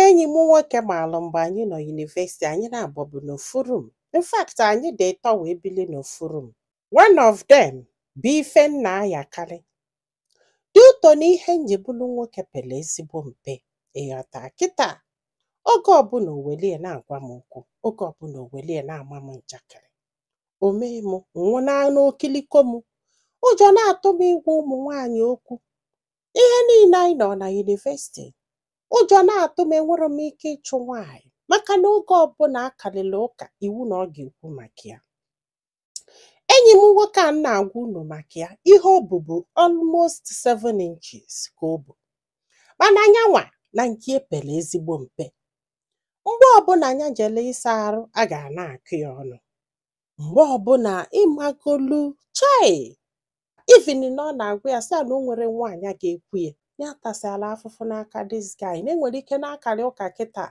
Enyi m nwoke maalụ mgbe anyị nọ university, anyị na-abụ bụ n'ofu room. In fact, anyị dị ịtọ wee bili n'ofu room. One of them bụ ife nna ayakarị dị ụtọ na ihe njibulu nwoke pere ezigbo mpe. Ịghọta kịta, oge ọbụla owelie na-agwa m okwu, oge ọbụla owelie na-ama m njakịrị, o mee m nwụna n'okiliko m, ụjọ na-atụ m ịgwa ụmụ nwaanyị okwu. Ihe niile anyị nọ na university, ụjọ na-atụ m, enwero m ike ịchụ nwaanyị maka na oge ọbụla akarịla ụka iwu na ọ ga-ekwu maka ya. Enyi m nwoke a m na-agwa unu maka ya, ihe o bu bụ almost 7 inches ka o bu, mana anyanwa na nke epere ezigbo mpe. Mgbe ọbụla anya jele ịsa arụ, a ga na-akụ ya ọnụ mgbe ọbụla ịmagolu chai. Even na ọ na-agwa ya sị ya na o nwere nwaanyị a ga-ekwu ya, ya tasịala afụfụ n'aka this guy na enwere ike na-akarị ụka kịta.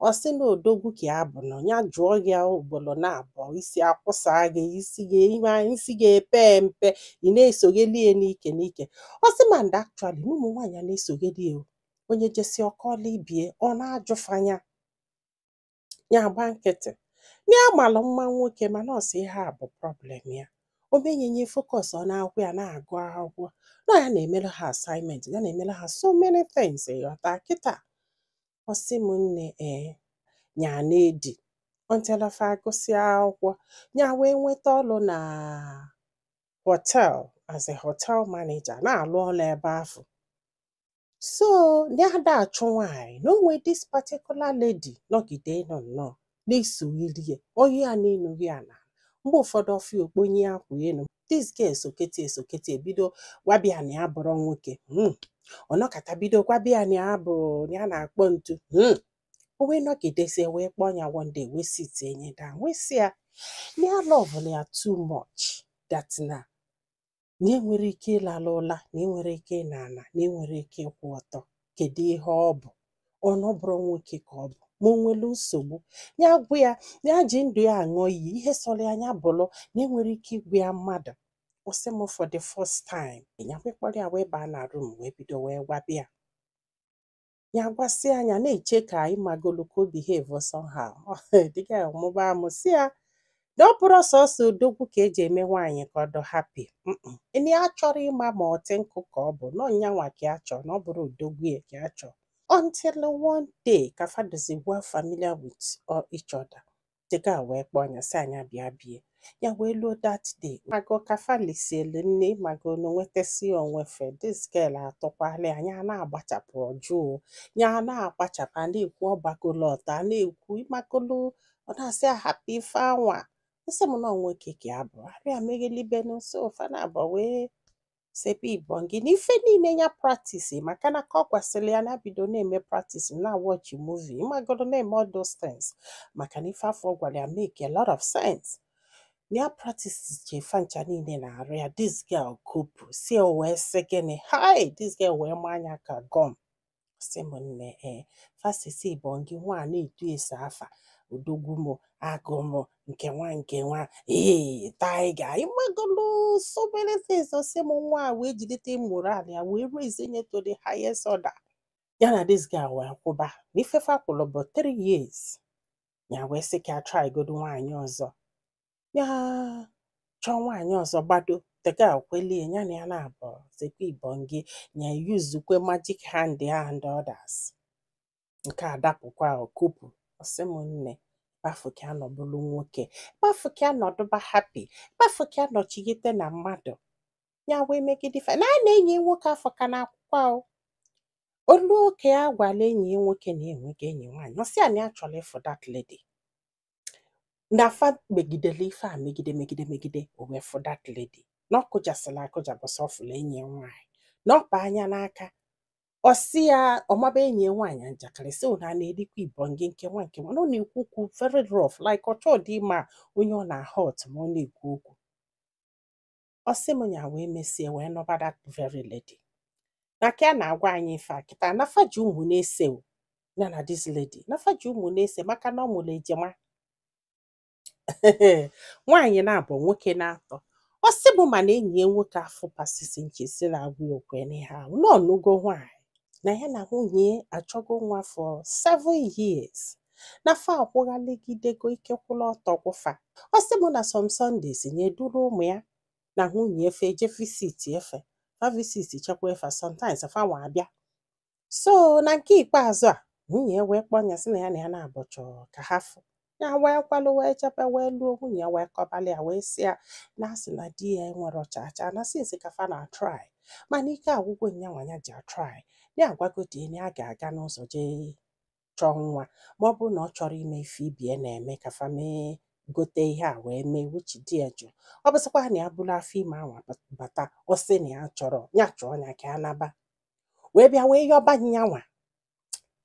Ọ sị na odogwu ka ya bụ, na ya jụọ ya ugboro na abụọ, isi akwụsa gị, isi gị ime, isi ga-epe mpe, ị na-esogheli ya n'ike n'ike. Ọ sị ma and actually na ụmụ nwaanyị a na-esogheli ya o. Onye jesi ọkọla ibie, ọ na-ajụfanya ya, agba nkịtị. Na ya malụ mma nwoke, mana ọ sị ihe a bụ problem ya. O menyenye focus, ọ na-akwụ ya na-agụ akwụkwọ na ya na-emere ha assignment, ya na-emere ha so many things. Ịghọta kịta, ọ sị m nne, ee, nya na-edi until fa agụsịa akwụkwọ, ya wee nweta ọrụ na hotel as a hotel manager, na-alụ ọrụ ebe ahụ. So ya ada achụ nwaanyị na o nwee this particular lady nọgide nọ nnọọ na-esogheri ya, onye ya na-enughị ya na mgbe ụfọdụ ọfịa okponye akwa elu. This girl esokete esokete ebido gwabịa na ya bụrụ nwoke, ọ nọkata bido gwabịa na ya bụ na ya na-akpọ ntu, O wee nọgidezie wee kpọọ ya one day, wee sit enye down, wee sị ya na ya love ya too much, that na enwere ike ịlala ụla, na enwere ike ịna ana, na enwere ike ịkwụ ọtọ. Kedu ihe ọ bụ? Ọ na ọ bụrụ nwoke ka ọ bụ, ma o nwelu nsogbu, ya gwa ya na ya ji ndụ ya aṅụ iyi, ihe sọrọ ya anya bụrụ na enwere ike igwu ya mmadụ. Ọ sị m, for the first time, ya wee kpọrọ ya wee baa na room, wee bido wee gwabịa ya, gwasị anya na-eche ka ịmagolu ka o behave somehow. The girl mụba amụ, si ya na ọ bụrụ sọsọ odogwu ka eji eme nwaanyị ka ọ dọ happy. Na ya chọrọ ịma ma ọ tị nkụ ka ọ bụ na ọnyanwa ka ya chọrọ, na ọ bụrụ odogwu ya ka ya chọrọ. Until one day ka fa dịzi well familiar with each other, the girl wee kpọọ ya, sị anya bịa bie ya. Wee luo that day, mago ka fa lisielu nne, mago na nwetasi onwe fe. This girl atụkwala ya, ya na-agbachapụ ọjụụ, ya na-agbachapụ, a na-ekwu ọgbagolo ọtọ, a na-ekwu ịmagolo, ọ na-asị ahapụ ife anwa. Nsị m na nwoke ka ya bụ arịa meghelibenu. So fa na abụọ wee sebe ibongi na ife niile ya practice, maka na ka ọ gwasịrị ya na bido na-eme practice, na watch movie, ịmagolo, na-eme all those things, maka na ife afọ ọ gwara ya make a lot of sense, na ya practice chefa ncha niile na arụ ya. This girl kopu si o wee sị gịnị? Hi, this girl wee maa anya ka gum. Sị m nne, ee, fasisi ibongi nwa na-etu esi afa odogwu m, agụ m nke nwa nke nwa, ee, tiger, ịmagolo, so many things. Ọ sị m nwa a wee jidete moral ya wee raise nye to the highest order. Ya na this girl wee kwụba na ifefe akwụlụ bụ 3 years. Ya wee sị ka try godu nwaanyị ọzọ, ya chọọ nwaanyị ọzọ, gbado. The girl kwelie ya na ya na-abụ sekwa ibongi, ya yuzukwe magic hand ya and others. Nke a dapụkwa okopụ. Ọ sị m nne, kpafu ka anọbụlụ nwoke, kpafu ka anọdụba happy, kpafu ka anọchigite na mmadụ. Ya wee megide ife na a na-enyi nwoke afọ ka na akwụkwọ o olu oke. Ya gwala enyi ya nwoke na enwego enyi nwaanyị. Ọ sị ya na ya chọrọ ịfụ that lady, na fa megidere ife a, megide megide megide, o wee fụ that lady, na ọ kụjasịrị akụja bọsọ ọ fụrụ enyi ya nwaanyị na ọ pa anya n'aka. Ọ sị ya ọmaba enyi ya nwaanyị njakịrị, sị na a na-erikwa ibongi nke nwa nke nwa, na ọ na-ekwu okwu very rough, like ọ chọọ dị ịma onye ọ na-hurt ma ọ na-ekwu okwu. Ọ sị m ya wee mesie wee nụba that very lady, na ka a na-agwa anyị ife a kịta, na fa ji ụmụ na-ese o, ya na this lady, na fa ji ụmụ na-ese, maka na ọ mụrụ ejima nwaanyị na-abụ, nwoke na-atọ. Ọ sị bụ mana enyi ya nwoke afọ pasisi nche si na-agwa ya okwe n'ihe ahụ na ọnụgo nwaanyị. Na ya na nwunye achọgo nwa for 7 years, na fa akwụghaligidego ike kwụla ọtọ gwụfa. Ọ sị m na some Sundays ya eduru ụmụ ya na nwunye efe eje visit efe fa, visit chekwa efe. Sometimes fa nwa abịa. So na nke ikpeazụ a, nwunye ya wee kpọọ ya, sị na ya na ya na-abụ chọrọ ka ha fụ ya. Wee kwalụ wee jebe, wee luo, nwunye ya wee kọbalị ya, wee sị ya na asị na di ya enwero chacha, na since ka fa na try, mana ike agwụgwọ nyanwa ya ji atry. Ya agwago di ya na ya ga-aga n'ụzọ jee chọọ nwa, ma ọ bụrụ na ọ chọrọ ime ife ibie na-eme ka fa mee, gote ihe a wee mee, which di ya jụrụ. Ọ bụsịkwa na ya bụrụ afọ ime anwa bata, ọ sị na ya chọrọ ya chọọ ya ka ya naba, wee bịa wee yọba nyanwa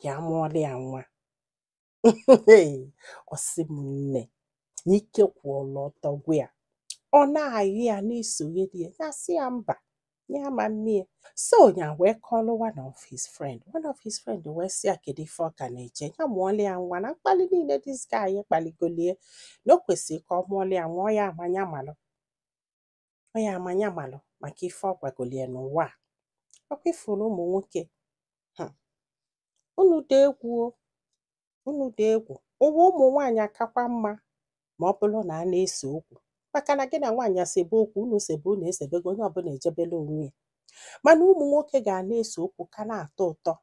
ka ya mụọla ya nwa. Ọ sị m nne, na ike kwụọla ọtọ gwa ya, ọ na-ayọ ya, na-esogheri ya, ya sị ya mba, ya ama mmie. So ya wee kọlụ one of his friend. One of his friend wee sị ya kedu ife ọ ka na-eche, ya mụọla ya nwa, na mkpali niile this guy kpaligolie, na o kwesịrị ka ọ mụọla ya nwa. Ọ ya ama ya malụ, ọ ya ama ya malụ maka ife ọ gwagolie n'ụwa a. Ọkwa ifuru ụmụ nwoke, unu dị egwu o, unu dị egwu. Ụwa ụmụ nwaanyị akakwa mma ma ọ bụrụ na a na-ese okwu, maka na gị na nwaanyị asebe okwu, unu sebe, unu esebego, onye ọbụla ejebela onwe ya. Mana ụmụ nwoke ga na-ese okwu ka na-atọ ụtọ,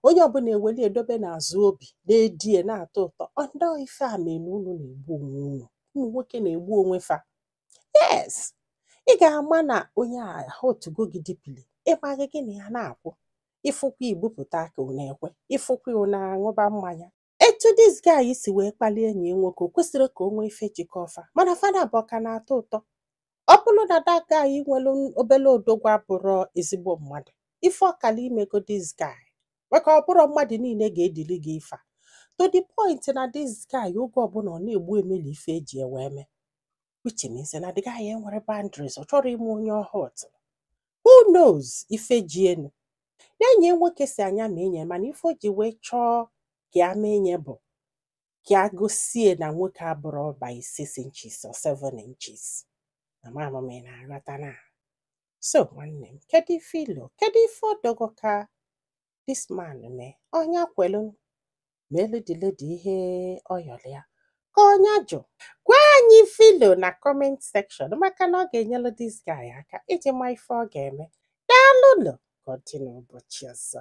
onye ọbụla eweli edobe n'azụ obi na-edie na-atọ ụtọ. Ọndọ ife a mere na unu na-egbu onwe unu. Ụmụ nwoke na-egbu onwe fa. Yes, ị ga-ama na onye a otugo gị deeply, ịmaghị gị na ya na-akwụ ịfụkwa igbupụta aka, unu ekwe ịfụkwa, unu aṅụba mmanya. Etu this guy si wee kpalie enyi ya nwoke, o kwesịrị ka o nwee ife jikọ ọfa, mana fada abụọ ka na-atọ ụtọ. Ọ bụrụ na that guy nwere obele odogwu abụrọ ezigbo mmadụ, ife ọkala imego this guy, maka ọ bụrụ mmadụ niile ga-edili gị ife a to the point na this guy, oge ọbụla ọ na-egbu emeli ife eji ya wee mee, which means na the guy enwere boundaries, ọ chọrọ ime onye ọhụụ. Who knows ife ji enu na enyi ya nwoke si anya ma enyi, mana ife o ji wee chọọ ka ya mee enyi bụ ka ya gosie na nwoke abụrụ by 6 inches or 7 inches. Na mama m na-aghọta na. So nwanne m, kedu ife ilo, kedu ife odogo ka this man mee? Ọnya kwelu meelu the lady ihe ọ yọrọ ya, ka ọnya jụ? Gwa anyị filo na comment section, maka na ọ ga-enyelu this guy aka iji ma ife ọ ga-eme. Daalụnụ, ka ọ dị n'ụbọchị ọzọ.